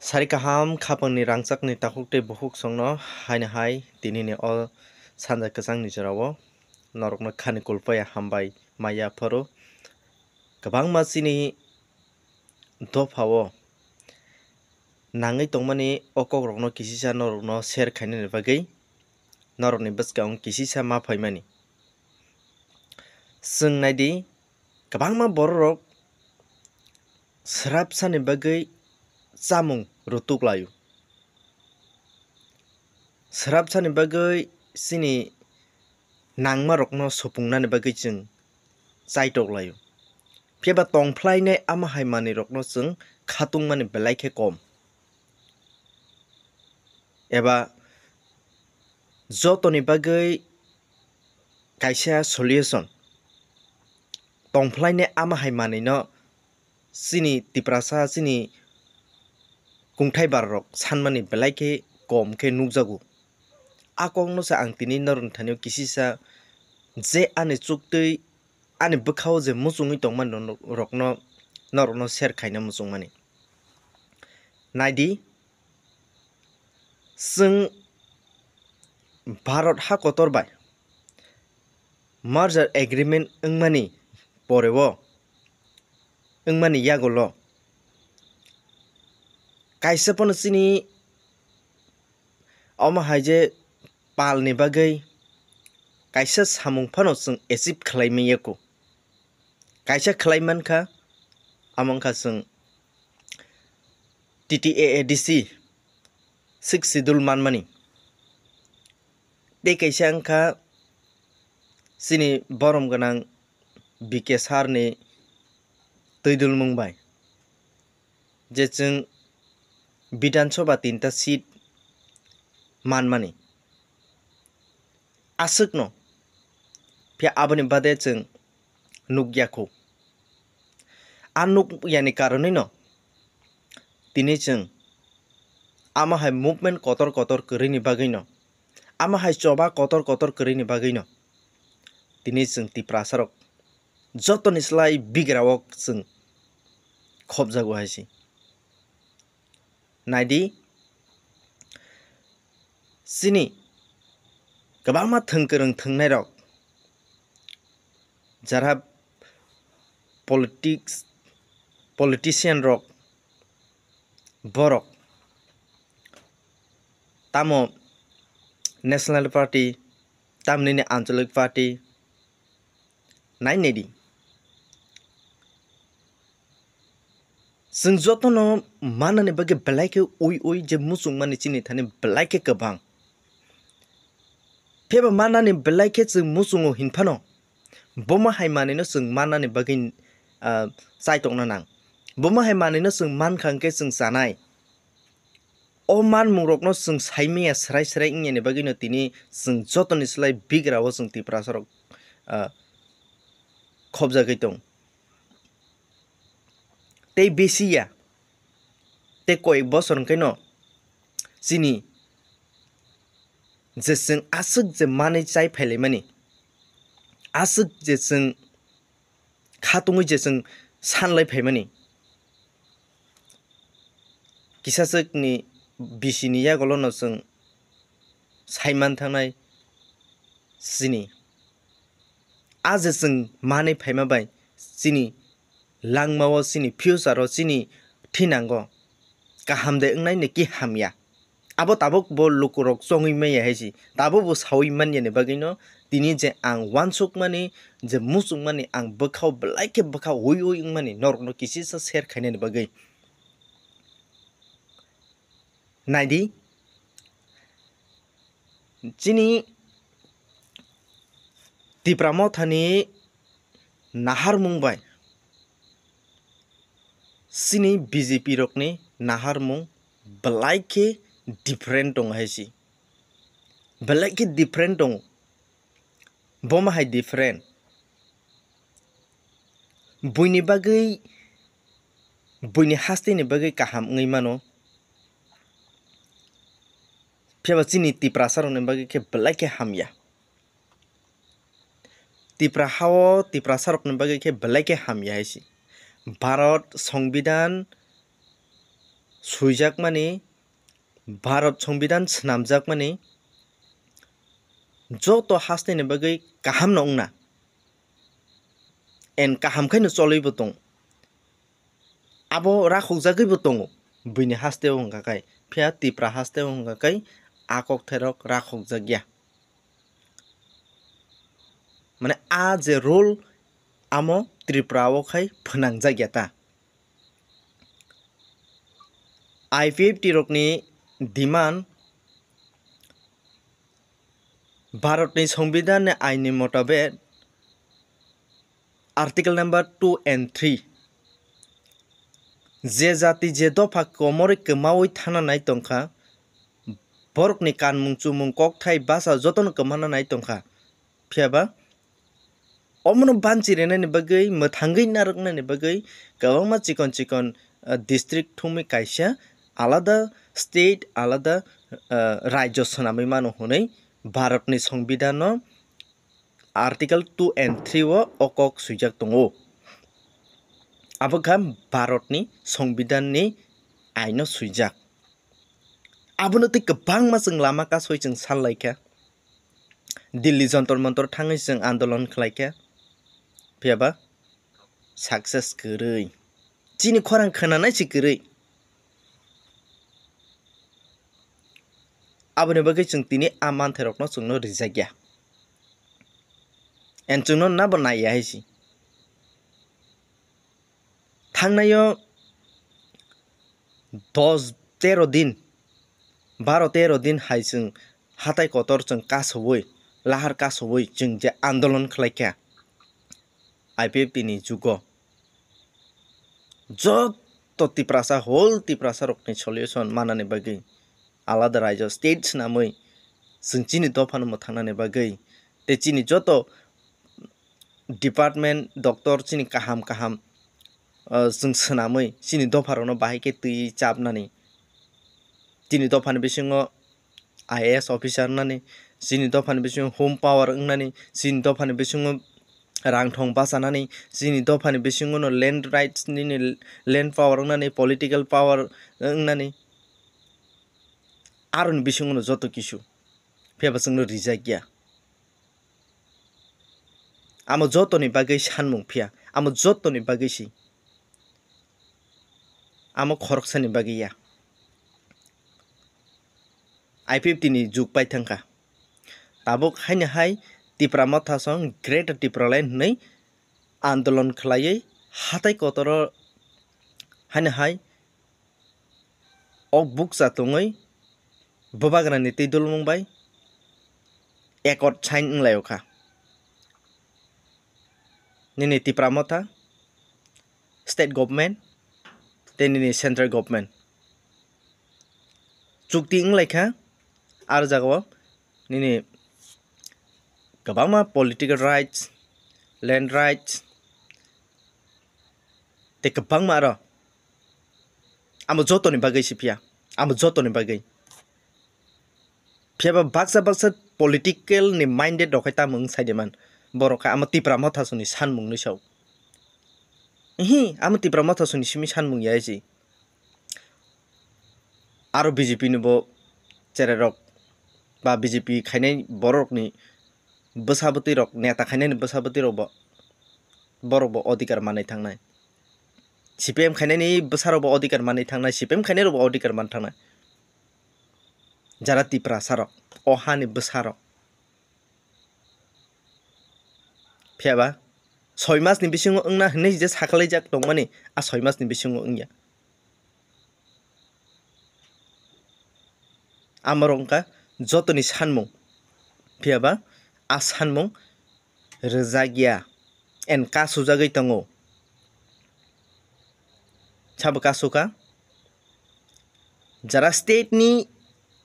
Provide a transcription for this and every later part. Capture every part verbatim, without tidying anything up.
Sari kaham khapangni rangchakni takhuk tei bukhuk songno haino hai tinini o sanja kwchangni jorao norokno khani kulpaya hambai maya phoro. Kwbangma chini dophao nangwi tongmani o kokrokno kisisa norokno share khainani bagwi norokni bwskango kisisa ma phaimani. Chwng naidi, kwbangma bororok swrapsani bagwi chamung rutuk laio. Swrapsani bagwi chini nangmarokno supungnani bagwi chwng chaitok laio. Phiya ba tongphlainai ama hai manwirokno chwng khatungmani belai khe kom. Eba jotoni bagwi kaisa solution tongphlainai ama hai manwino chini Tiprasa, chini kungthai barrok sanmani belai khe kom khe nukjago. A kokno se ang tini norokni thani-o kisisa je ani chuktwi ani bwkhao je muchungwi tongmani rokno, norokno share khaina muchungmani. Naidi, chwng Bharat ha kotor bai merger agreement wngmani poreo, wngmani yagulo kaisa phano chini omo hai je palni bagwi kaisa samung phano chwng achieve khlai manya kho. Kaisa khlai mankha, amo wngkha chwng T T A A D C sixth schedule manmani. Tei kaisa wngkha chini borom gwnang B K sir ni twidulmung bai, je chwng Bidhan Sabha tinta seat manmani. Aswkno. Phiya aboni bade chwng nukya kho. A nukyani karonwino tini chwng ama hai movement kotor kotor kwrwini bagwino, ama hai choba kotor kotor kwrwini bagwino tini chwng Tiprasarok jotoni slai bigrao chwng khopjago hai se. Naidi, chini kwbangma thwng kwrwng thwngnairok, jara politics, politician rok, borok tamo National Party, tamnini Anchalik Party, nai naidi. Chwng jotono manani bagwi belai khe ui ui je muchungmani chini thani belai khe kwbang. Phiya ba manani belai khe chwng muchungo hinphano, bomo hai manwino chwng manani bagwi, ah, chaitokna nang. Bomo hai manwino chwng mankha hwnkhe chwng chanai. O manmungrokno chwng saimanya srai srai wngyani bagwino tini chwng jotoni slai bigrao chwng Tiprasarok, ah, khopjagwi tong. Tei bisi ya, tei koyek bosor hwnkhe no chini je chwng aswk je manwi chai phailaimani, aswk je chwng khatungwi je chwng sanlai phaimani. Kisaswkni bisini yagulono chwng saiman thangnai chini. A je chwng manwi phaima bai chini langmao, chini future-o, chini thinango kaham de wngnai ni ki hamya. Abo tabuk bo lukurok chongwi manya hai se, tabuk bo sawi manya ni bagwino tini je ang uansukmani, je muchungmani ang bwkhao belai khe bwkha ui ui wngmani norokno kisisa share khainani bagwi. Naidi, chini Tipra Mothani naharmung bai chini B J P rokni naharmung belai khe different tongo hai se. Belai khe different tongo. Bomo hai different. Buini bagwi, buini hasteni bagwi kaham wngwi mano. Phiya ba chini Tiprasarokni bagwi khe belai khe hamya. Tipra hao Tiprasarokni bagwi khe belai khe hamya hai se. Bharat Songbidan swijakmani, Bharat Songbidan swnamjakmani joto hasteni bagwi kahamno wngna, and kaham khaino cholibo tong. Abo rakhokjagwibo tongo, buini hasteo wngkha khai, phiya Tipra hasteo wngkha khai a kokthairok rakhokjakya. Mane a je role amo Tripura o khai phwnangjakya ta. I P F T rokni demand Bharatni Songbidanni ainni motabek Article number two and three, je jati je dopha komorwi kwmaui thana nai tongkha, borokni kanmung chumung kokthai basa jotono kwmana nai tongkha. Phiya ba omono banchi rwnani bagwi, mwthangwi narwknani bagwi kwbangma chikon chikon, ah, district thumwi kaisa alada state, alada, ah, rajyo swnamwi mano hwnwi Bharatni Songbidanno Article two and three o o kok swijak tongo. Abo kha Bharatni Songbidanni aino swijak. Abono tei kwbangma chwng lama kasui chwng san lai kha. Delhi Jantar Mantar thangwi chwng andolon khlai kha. Phiya ba success kwrwi. Chini khorang khwnanai se kwrwi. Aboni bagwi chwng tini a manthairokno chwngno rijakya. And chwngno nabo naiya hai se. Thangnaio dos tero din, baro tero din hai chwng hatai kotor chwng kasoui, lahar kasoui chwng je andolon khlai kha I P F T ni jugo. Joto Tiprasa, whole Tiprasa rokni solution manani bagwi alada raijo state swnamwi chwng chini dophano mwthangnani bagwi tei chini joto department, doctor chini kaham kaham, ah, chwng swnamwi chini dopharokno bahai khe twi chapnani. Chini dophani bisingo I A S officer wngnani, chini dophani bisingo home power wngnani, chini dophani bisingo rang thong bachanani, chini dophani bisingono land rights nini land power wngnani, political power wngnani, aroni bisingono joto kisu. Phiya ba chwngno rijakya. Amo jotoni bagwi sanmung phiya, amo jotoni bagwi si. Amo khoroksani bagwi ya. I P F T ni jug pai thangkha. Tabuk haino hai Tipra Motha song Greater Tipraland hwnwi andolon khlaiwi hatai kotoro haino hai ok bukcha tongwi bubagrani twi dulmung bai accord sign wnglaio kha. Nini Tipra Motha, state government tei nini central government chukti wnglaikha. Ar jagao nini kwbangma political rights, land rights tei kwbangma aro. Amo jotoni bagwi si phiya, amo jotoni bagwi. Phiya ba baksa baksa political ni minded rok hai tamo wng sai de man. Borok kha amo Tipra Motha songni sanmung ni sao. Ihi, amo Tipra Motha songni simi sanmung ya si. Aro B J P ni bo cherai rok ba B J P khainai borok ni bwsa bwtwi rok, neta khainai ni bwsa bwtwi rok bo, borok bo odhikar manwi thangnai. C P M khainai ni bwsa rok bo odhikar manwi thangnai, C P M khainai rok bo odhikar man thangnai. Jara Tiprasa rok, o hani bwsa rok. Phiya ba soi mas ni bisingo wngna hinwi je sakalaijak tongmani, a soi mas ni bisingo wngya. Amorok wngkha jotoni sanmung, phiya ba a sanmung rwjakya and kasujagwi tongo. Sabo kasukha? Jara state ni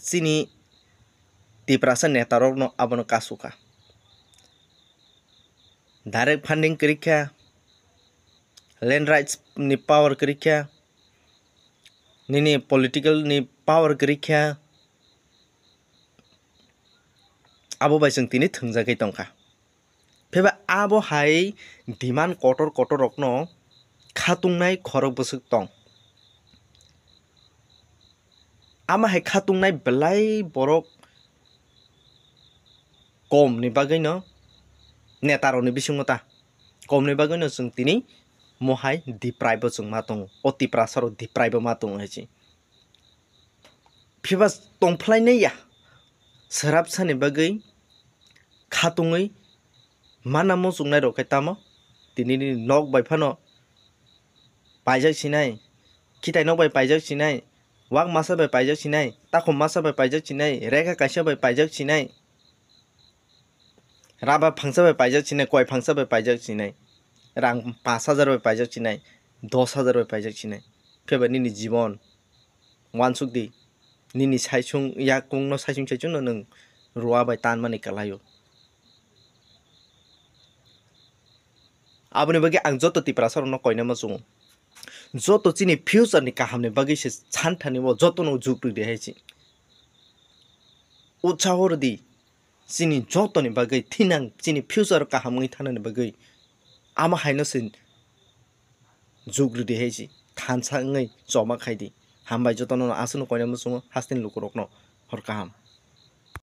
chini Tiprasa neta rokno abono kasukha. Direct funding kwrwi kha, land rights ni power kwrwi kha, nini political ni power kwrwi kha, abo bai chwng tini thwngjagwi tongkha. Phiya ba abo hai demand kotor kotor rokno khatungnai khorok bwswk tong. Ama hai khatungnai belai borok kom ni bagwi no, neta rok ni bisingo ta kom ni bagwi no chwng tini mo hai deprive o chwng ma tongo, o Tiprasa rok deprive o ma tongo hai se. Phiba tongphlai nai ya, swrapsa ni bagwi khatungwi mana muchungnai rok khe tamo tini nini nok bai phano paijak sinai, khitai nok bai paijak sinai, wak masa bai paijak sinai, takhum masa bai paijak sinai, rekha kaisa bai paijak sinai, raba phangsa bai paijak sinai, koi phangsa bai paijak sinai, rang pash hajar bai paijak sinai, dos hajar bai paijak sinai, phiya bai nini jibon wansuk di, nini saisung yakungno saisung saisungno nwng rua bai tanmani kwlaio. Aboni bagwi ang joto Tiprasa rokno koinai muchungo, joto chini future ni kaham ni bagwi se santhani bo jotono juk rwdi hai se. Utsaho rwdi chini jotoni bagwi thinang chini future kaham wngwi thanani bagwi ama haino se juk rwdi hai se thansa wngwi choma khaidi. Hambai jotono aswkno koinai muchungo hasteni lukurokno hor kaham.